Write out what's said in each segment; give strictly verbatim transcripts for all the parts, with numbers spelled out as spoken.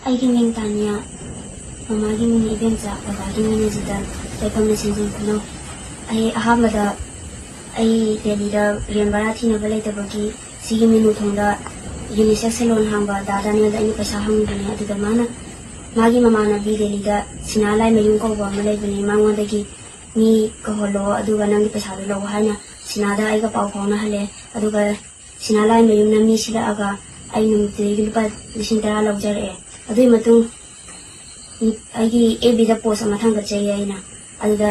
ꯑꯩꯒꯤ ꯃꯤꯡ ꯇꯥꯅꯤꯌꯥ, ꯃꯃꯥꯒꯤ ꯃꯤꯡ ꯏꯕꯦꯝꯆꯥ, ꯕꯕꯥꯒꯤ ꯃꯤꯡ ꯑꯖꯤꯇꯟ, ꯂꯩꯐꯝꯅ ꯁꯤꯡꯖꯃꯩ ꯈꯨꯅꯧ꯫ ꯑꯩ ꯑꯍꯥꯟꯕꯗ ꯑꯩ ꯗꯦꯜꯂꯤꯗ ꯔꯦꯟ ꯚꯔꯥ ꯊꯤꯅꯕ ꯂꯩꯇꯕꯒꯤ ꯁꯤꯒꯤ ꯃꯤꯅꯨ ꯊꯣꯡꯗ ꯌꯨꯅꯤꯁꯦꯛꯁ ꯁꯦꯂꯣꯟ ꯍꯥꯡꯕ ꯗꯥ ꯗꯥꯅꯤꯌꯦꯜꯗ ꯑꯩꯅ ꯄꯩꯁꯥ ꯍꯪꯉꯨꯕꯅꯦ꯫ ꯑꯗꯨꯗ ꯃꯥꯅ, ꯃꯥꯒꯤ ꯃꯃꯥꯟꯅꯕꯤ ꯗꯦꯜꯂꯤꯗ ꯁꯤꯅꯥ ꯂꯥꯏꯃꯌꯨꯝ ꯀꯧꯕ ꯑꯃ ꯂꯩꯕꯅꯦ, ꯃꯉꯣꯟꯗꯒꯤ ꯃꯤ ꯀꯧꯍꯜꯂꯣ, ꯑꯗꯨꯒ ꯅꯪꯒꯤ ꯄꯩꯁꯥꯗꯣ ꯂꯧ ꯍꯥꯏꯅ ꯁꯤꯅꯥꯗ ꯑꯩꯒ ꯄꯥꯎ ꯐꯥꯎꯅꯍꯜꯂꯦ꯫ ꯑꯗꯨꯒ ꯁꯤꯅꯥ ꯂꯥꯏꯃꯌꯨꯝꯅ ꯃꯤ ꯁꯤꯜꯂꯛꯑꯒ ꯑꯩ ꯅꯨꯃꯤꯠꯇꯨꯗꯒꯤ ꯂꯨꯄꯥ ꯂꯤꯁꯤꯡ ꯇꯔꯥ ꯂꯧꯖꯔꯛꯑꯦ꯫ ꯑꯗꯨꯒꯤ ꯃꯇꯨꯡ ꯑꯩꯒꯤ ꯑꯦꯐ ꯕꯤꯗ ꯄꯣꯁ ꯑꯃ ꯊꯥꯡꯒꯠꯆꯩꯌꯦ ꯑꯩꯅ꯫ ꯑꯗꯨꯗ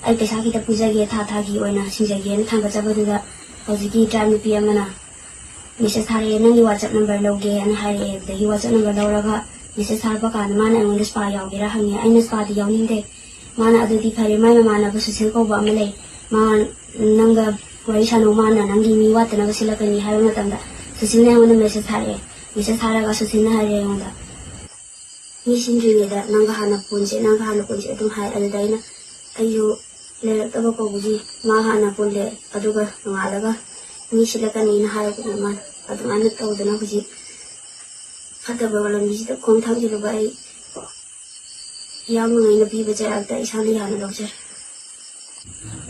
ꯑꯩ ꯄꯩꯁꯥ ꯈꯤꯇ ꯄꯨꯖꯒꯦ, ꯊꯥ ꯊꯥꯒꯤ ꯑꯣꯏꯅ ꯁꯤꯡꯖꯒꯦꯅ ꯊꯥꯡꯒꯠꯆꯕꯗꯨꯗ ꯍꯧꯖꯤꯛꯀꯤ ꯇ꯭ꯔꯥꯏꯕ ꯅꯨꯄꯤ ꯑꯃꯅ ꯃꯦꯁꯦꯖ ꯊꯥꯔꯛꯑꯦ, "ꯅꯪꯒꯤ ꯋꯥꯆꯞ ꯅꯝꯕꯔ ꯂꯧꯒꯦꯅ" ꯍꯥꯏꯔꯛꯑꯦ꯫ ꯑꯗꯨꯗꯒꯤ ꯋꯥꯆꯞ ꯅꯝꯕꯔ ꯂꯧꯔꯒ ꯃꯦꯁꯦꯖ ꯊꯥꯔꯛꯄ ꯀꯥꯟꯗ ꯃꯥꯅ ꯑꯩꯉꯣꯟꯗ ꯁ꯭ꯄꯥ ꯌꯥꯎꯒꯦꯔꯥ ꯍꯪꯉꯦ꯫ ꯑꯩꯅ ꯁ꯭ꯄꯥꯗꯤ ꯌꯥꯎꯅꯤꯡꯗꯦ꯫ ꯃꯥꯅ, "ꯑꯗꯨꯗꯤ ꯐꯔꯦ, ꯃꯥꯏ ꯃꯃꯥꯟꯅꯕ ꯁꯨꯁꯤꯜ ꯀꯧꯕ ꯑꯃ ꯂꯩ, ꯃꯥ ꯅꯪꯒ ꯋꯥꯔꯤ ꯁꯥꯟꯅꯧ, ꯃꯥꯅ ꯅꯪꯒꯤ ꯃꯤ ꯋꯥꯠꯇꯅꯕ ꯁꯤꯜꯂꯛꯀꯅꯤ" ꯍꯥꯏꯕ ꯃꯇꯝꯗ ꯁꯨꯁꯤꯜꯅ ꯑꯩꯉꯣꯟꯗ ꯃꯦꯁꯦꯖ ꯊꯥꯔꯛꯑꯦ꯫ ꯃꯦꯁꯦꯖ ꯊꯥꯔꯒ ꯁꯨꯁꯤꯜꯅ ꯍꯥꯏꯔꯦ ꯑꯩꯉꯣꯟꯗ, "ꯃꯤ ꯁꯤꯟꯗ꯭ꯔꯤꯉꯩꯗ ꯅꯪꯒ ꯍꯥꯟꯅ ꯄꯨꯟꯁꯦ, ꯅꯪꯒ ꯍꯥꯟꯅ ꯄꯨꯟꯁꯦ" ꯑꯗꯨꯝ ꯍꯥꯏ꯫ ꯑꯗꯨꯗ ꯑꯩꯅ, ꯑꯩꯁꯨ ꯂꯩꯔꯛꯇꯕ ꯀꯧꯕꯒꯤ ꯃꯥ ꯍꯥꯟꯅ ꯄꯨꯜꯂꯦ, ꯑꯗꯨꯒ ꯅꯣꯡꯉꯥꯜꯂꯒ ꯃꯤ ꯁꯤꯜꯂꯛꯀꯅꯤꯅ ꯍꯥꯏꯔꯛꯄꯅꯦ ꯃꯥꯅ꯫ ꯑꯗꯨꯃꯥꯏꯅ ꯇꯧꯗꯅ ꯍꯧꯖꯤꯛ ꯐꯠꯇꯕ ꯂꯝꯕꯤꯁꯤꯗ ꯈꯣꯡ ꯊꯥꯡꯖꯤꯜꯂꯨꯕ ꯑꯩ ꯏꯌꯥꯝꯕꯉꯩꯅ ꯄꯤꯕ ꯆꯩꯔꯥꯛꯇ ꯏꯁꯥꯅ ꯌꯥꯅ ꯂꯧꯖꯔꯦ꯫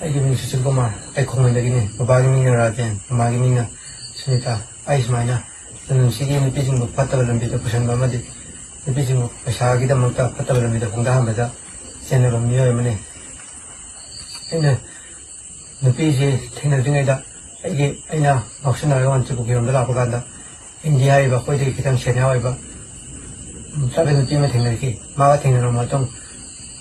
ꯑꯩꯒꯤ ꯃꯤꯡ ꯁꯨꯁꯤꯜ ꯀꯨꯃꯥꯔ, ꯑꯩ ꯈꯣꯡꯃꯩꯗꯒꯤꯅꯤ꯫ ꯕꯕꯥꯒꯤ ꯃꯤꯡꯅ ꯔꯥꯖꯦꯟ, ꯃꯃꯥꯒꯤ ꯃꯤꯡꯅ ꯁꯨꯅꯤꯇꯥ꯫ ꯑꯩ ꯁꯨꯃꯥꯏꯅ ꯂꯝꯗꯝꯁꯤꯒꯤ ꯅꯨꯄꯤꯁꯤꯡꯕꯨ ꯐꯠꯇꯕ ꯂꯝꯕꯤꯗ ꯄꯨꯁꯤꯟꯕ ꯑꯃꯗꯤ ꯅꯨꯄꯤꯁꯤꯡꯕꯨ ꯄꯩꯁꯥꯒꯤꯗꯃꯛꯇ ꯐꯠꯇꯕ ꯂꯝꯕꯤꯗ ꯈꯣꯡꯗꯥꯍꯟꯕꯗ ꯆꯦꯟꯅꯕ ꯃꯤꯑꯣꯏ ꯑꯃꯅꯤ꯫ ꯑꯩꯅ ꯅꯨꯄꯤꯁꯤ ꯊꯦꯡꯅꯗ꯭ꯔꯤꯉꯩꯗ ꯑꯩꯒꯤ, ꯑꯩꯅ ꯉꯥꯎꯁꯤꯟꯅꯔꯒ ꯃꯅꯤꯄꯨꯔꯒꯤꯔꯣꯝꯗ ꯂꯥꯛꯄ ꯀꯥꯟꯗ ꯏꯟꯗꯤꯌꯥ ꯍꯥꯏꯔꯤꯕ ꯑꯩꯈꯣꯏꯗꯒꯤ ꯈꯤꯇꯪ ꯁꯦꯅꯤꯌꯔ ꯑꯣꯏꯕ ꯇ꯭ꯔꯥꯏꯕꯦꯜ ꯅꯨꯄꯤ ꯑꯃ ꯊꯦꯡꯅꯔꯛꯈꯤ꯫ ꯃꯥꯒ ꯊꯦꯡꯅꯔꯕ ꯃꯇꯨꯡ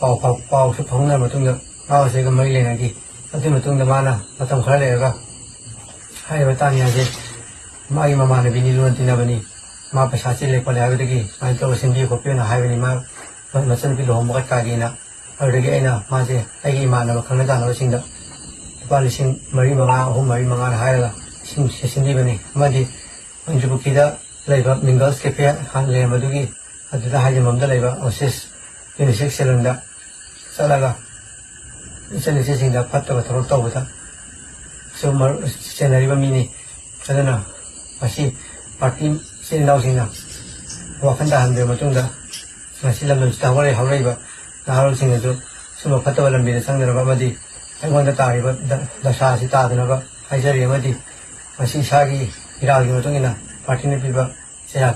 ꯄꯥꯎ ꯐꯥꯎ-, ꯄꯥꯎꯁꯨ ꯐꯥꯎꯅꯔꯕ ꯃꯇꯨꯡꯗ ꯃꯥꯒꯁꯨ ꯑꯩꯒ ꯃꯔꯤ ꯂꯩꯅꯈꯤ꯫ ꯑꯗꯨꯒꯤ ꯃꯇꯨꯡꯗ ꯃꯥꯅ ꯃꯇꯝ ꯈꯔ ꯂꯩꯔꯒ ꯍꯥꯏꯔꯤꯕ ꯇꯥꯅꯤꯌꯥꯁꯦ ꯃꯥꯒꯤ ꯃꯃꯥꯟꯅꯕꯤꯅꯤ, ꯂꯨꯅ ꯇꯤꯟꯅꯕꯅꯤ, ꯃꯥ ꯄꯩꯁꯥ ꯆꯤꯜꯂꯦ ꯈꯣꯠꯂꯦ ꯍꯥꯏꯕꯗꯒꯤ ꯁꯨꯃꯥꯏꯅ ꯇꯧꯔꯒ ꯁꯤꯟꯕꯤꯌꯨ ꯈꯣꯠꯄꯤꯌꯨꯅ ꯍꯥꯏꯕꯅꯤ, ꯃꯥ ꯃꯆꯟꯅꯨꯄꯤ ꯂꯨꯍꯣꯡꯕ ꯀꯠꯀꯥꯒꯤꯅ꯫ ꯑꯗꯨꯗꯒꯤ ꯑꯩꯅ ꯃꯥꯁꯦ ꯑꯩꯒꯤ ꯏꯃꯥꯟꯅꯕ ꯈꯪꯅ ꯆꯥꯟꯅꯕꯁꯤꯡꯗ ꯂꯨꯄꯥ ꯂꯤꯁꯤꯡ ꯃꯔꯤ ꯃꯉꯥ, ꯑꯍꯨꯝ ꯃꯔꯤ ꯃꯉꯥꯅ ꯍꯥꯏꯔꯒ ꯁꯤꯟ-, ꯁꯤꯟꯕꯤꯕꯅꯤ꯫ ꯑꯃꯗꯤ ꯃꯟꯖꯨꯄꯨꯈ꯭ꯔꯤꯗ ꯂꯩꯕ ꯃꯤꯡꯒꯜꯁ ꯀꯦꯐꯦ ꯍꯥꯟꯅ ꯂꯩꯔꯝꯕꯗꯨꯒꯤ ꯑꯗꯨꯗ ꯍꯥꯏꯖꯟꯐꯝꯗ ꯂꯩꯕ ꯑꯣꯁꯤꯁ ꯌꯨꯅꯤꯁꯦꯛꯁ ꯁꯦꯂꯨꯟꯗ ꯆꯠꯂꯒ ꯏꯆꯟ ꯏꯆꯦꯁꯤꯡꯗ ꯐꯠꯇꯕ ꯊꯕꯛ ꯇꯧꯕꯗ ꯁꯨꯝ ꯃꯔꯨ-, ꯆꯦꯟꯅꯔꯤꯕ ꯃꯤꯅꯤ꯫ ꯑꯗꯨꯅ ꯃꯁꯤ ꯄꯥꯔꯇꯤ ꯏꯆꯤꯜ ꯏꯅꯥꯎꯁꯤꯡꯅ ꯋꯥꯈꯜ ꯇꯥꯍꯟꯕꯤꯔꯕ ꯃꯇꯨꯡꯗ, ꯉꯁꯤ ꯂꯝꯗꯝꯁꯤꯗ ꯍꯧꯒꯠꯂꯛꯏ-, ꯍꯧꯔꯛꯏꯕ ꯅꯍꯥꯔꯣꯜꯁꯤꯡꯅꯁꯨ ꯁꯨꯝꯕ ꯐꯠꯇꯕ ꯂꯝꯕꯤꯗ ꯆꯪꯗꯅꯕ ꯑꯃꯗꯤ ꯑꯩꯉꯣꯟꯗ ꯇꯥꯔꯤꯕ ꯗ-, ꯗꯁꯥ ꯑꯁꯤ ꯇꯥꯗꯅꯕ ꯍꯥꯏꯖꯔꯤ꯫ ꯑꯃꯗꯤ ꯃꯁꯤ ꯏꯁꯥꯒꯤ ꯏꯔꯥꯜꯒꯤ ꯃꯇꯨꯡ ꯏꯟꯅ ꯄꯥꯔꯇꯤꯅ ꯄꯤꯕ ꯆꯩꯔꯥꯛ